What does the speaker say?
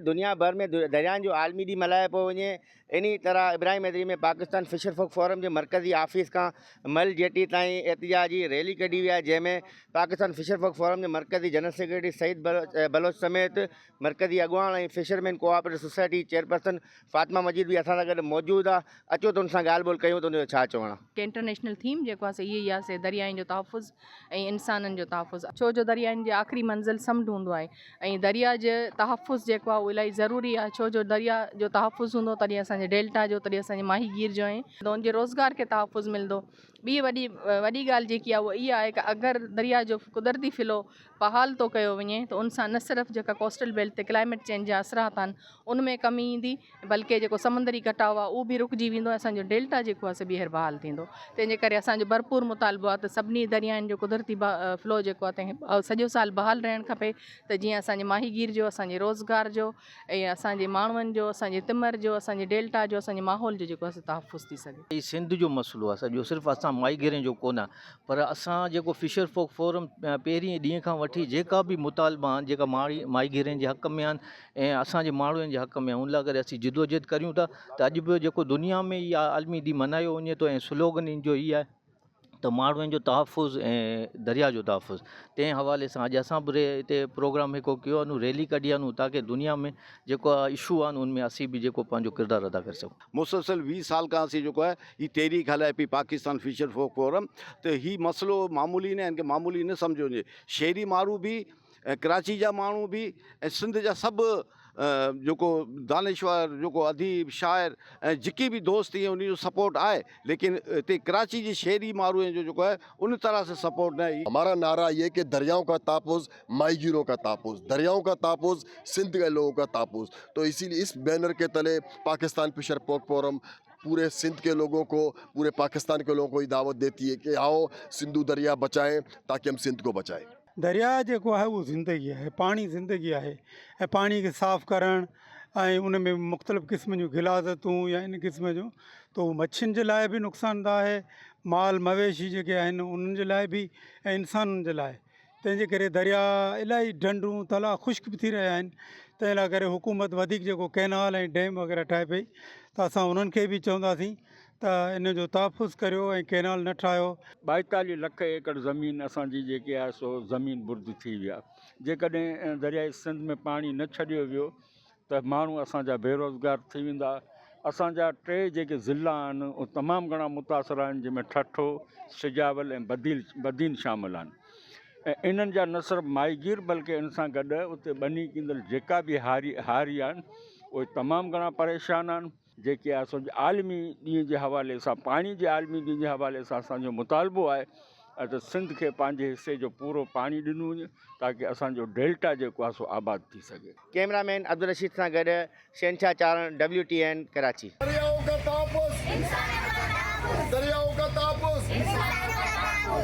دنيا ڀر ۾ دريائن جو عالمي ڏينهن ملهايو پيو وڃي انهي طرح Ibrahim Hyderi ۾ Pakistan fisher folk forum جي مرڪزي آفيس کان مل جيٽي تائين احتجاجي ريلي ڪڍي وئي آهي جنهن ۾ پاڪستان فشر فوڪ فورم جي مرڪزي جنرل سيڪريٽري سعيد بلوچ سميت مرڪزي اڳواڻ ۽ fishermen cooperative society chairperson Fatima Majeed به اسان سان گڏ موجود آهي اچو ته ان سان ڳالهه ٻولهه ڪيون ته ان جو ڇا چوڻ آهي. انٽرنيشنل ٿيم جيڪو آهي سو اهي ئي آهي سي دريائن جو تحفظ ۽ انسانن جو تحفظ ڇو جو دريائن جي آخري منزل سمنڊ هوندو آهي ۽ درياء جي تحفظ جيڪو آهي اهو الاهي ضروري آهي ڇو جو درياء جو تحفظ هوندو تڏهن اسان جي ڊيلٽا جو تڏهن اسان جي ماهيگير جو ۽ ان جي روزگار کي تحفظ ملندو ٻي وڏي وڏي ڳالهه جيڪي آهي اها اها آهي ته اگر درياء جو قدرتي فلو بحال ٿو ڪيو وڃي ته ان سان نه صرف جيڪا ڪوسٽل بيلٽ تي ڪلائميٽ چينج جا اثرات آهن ان ۾ ڪمي ايندي بلڪه جيڪو سمندري ڪٽاء آهي اهو به رڪجي ويندو ۽ اسان جو ڊيلٽا جيڪو آهي سو ٻيهر بحال ٿيندو تنهن جي ڪري اسان جو ڀرپور مطالبو آهي ته سڀني دريائن جو قدرتي فلو جيڪو آهي تنهن کي سڄو سال بحال رهڻ کپي ته جيئن اسان جي ماهيگير جو اسان جي روزگار جو ۽ اسان جي ماڻهن جو اسان جي تمر جو اسان جي ڊيلٽا جو اسان جي ماحول جو جيڪو آهي سو تحفظ ٿي سگهي. هي سنڌ جو مسئلو آهي سڄو صرف اسان ماهيگيرن جو ڪونه آهي پر اسان جيڪو فشر فوڪ فورم پهرين ڏينهن کان وٺي جيڪا به مطالبا آهن جيڪا ماهيگيرن جي حق ۾ آهن ۽ اسان جي ماڻهن جي حق ۾ آهن ان لاء ڪري اسين جدوجهد ڪريون ٿا ته اڄ به جيڪو دنيا ۾ اها عالمي ڏينهن ملهايو وڃي ٿو ۽ سلوگن ان جو هي آهي ته ماڻهن جو تحفظ ۽ درياء جو تحفظ تنهن حوالي سان اڄ اسان به هتي پروگرام هڪ ڪيو آهي ريلي ڪڍي آهي تاڪه دنيا ۾ جيڪو اشو آهن ان ۾ اسين به جيڪو پنهنجو ڪردار ادا ڪري سگهون. مسلسل 20 سال کان اسين جيڪو آهي هي تحريڪ هلائي پئي پاڪستان فشر فوڪ فورم ته هي مسئلو معمولي نه آهي ان کي معمولي نه سمجهيو وڃي شهري ماڻهو به ۽ ڪراچي جا ماڻهو به ۽ سنڌ جا سڀ جيڪو دانشور جيڪو اديب شاعر ۽ جيڪي به دوست ائين انهي جو سپورٽ آهي ليڪن هتي ڪراچي جي شهري ماروئين جو جيڪو آهي ان طرح سان سپورٽ نه همارا نعرا یہ کہ درياؤں کا تحفظ ماہی گیروں کا تحفظ درياؤں کا تحفظ سندھ کے لوگوں کا تحفظ تو اسی لیے اس بینر کے تلے پاکستان فشر پوک فورم پورے سندھ کے لوگوں کو پورے پاکستان کے لوگوں کو یہ دعوت دیتی ہے کہ آؤ سندھو دریا بچائیں تاکہ ہم سندھ کو بچائیں۔ درياء جيڪو آهي اهو زندگي آهي پاڻي زندگي آهي ۽ پاڻي کي صاف ڪرڻ ۽ ان ۾ مختلف قسم جون غلاظتون يا ان قسم جون ته اهو مڇين جي لاء به نقصان ده آهي مال مويشي جيڪي آهن انهن جي لاء به ۽ انسانن جي لاء تنهن جي ڪري درياء الاهي ڍنڍون تلاء خشڪ به ٿي رهيا آهن تنهن لاء ڪري حڪومت وڌيڪ جيڪو ڪئنال ۽ ڊيم وغيره ٺاهي پئي ته اسان انهن کي به چونداسين ته ان جو تحفظ ڪريو ۽ ڪئنال نه ٺاهيو. 42 لک ايڪڙ زمين اسان جي جيڪي آهي سو زمين برد ٿي وئي آهي. جيڪڏهن درياء سنڌ ۾ پاڻي نه ڇڏيو ويو ته ماڻهو اسان جا بيروزگار ٿي ويندا. اسان جا ٽي جيڪي ضلعا آهن اهي تمام گهڻا متاثر آهن جنهن ۾ ٺٽو، سجاول ۽ بديل بدين شامل آهن ۽ انهن جا نه صرف ماهيگير بلڪه ان سان گڏ اتي ٻني ڪندڙ جيڪا به هاري هاري آهن اهي تمام گهڻا پريشان آهن. جيڪي اسان جي عالمي ڏينهن جي حوالي سان پاڻي جي عالمي ڏينهن جي حوالي سان اسان جو مطالبو آهي ته سنڌ کي پنهنجي حصي جو پورو پاڻي ڏنو وڃي تاڪه اسان جو ڊيلٽا جيڪو آهي سو آباد ٿي سگهي. ڪئميرا مين عبدالرشيد سان گڏ Shahenshah Charan W T N Karachi. دريائون کا تحفظ دريائون کا تحفظ.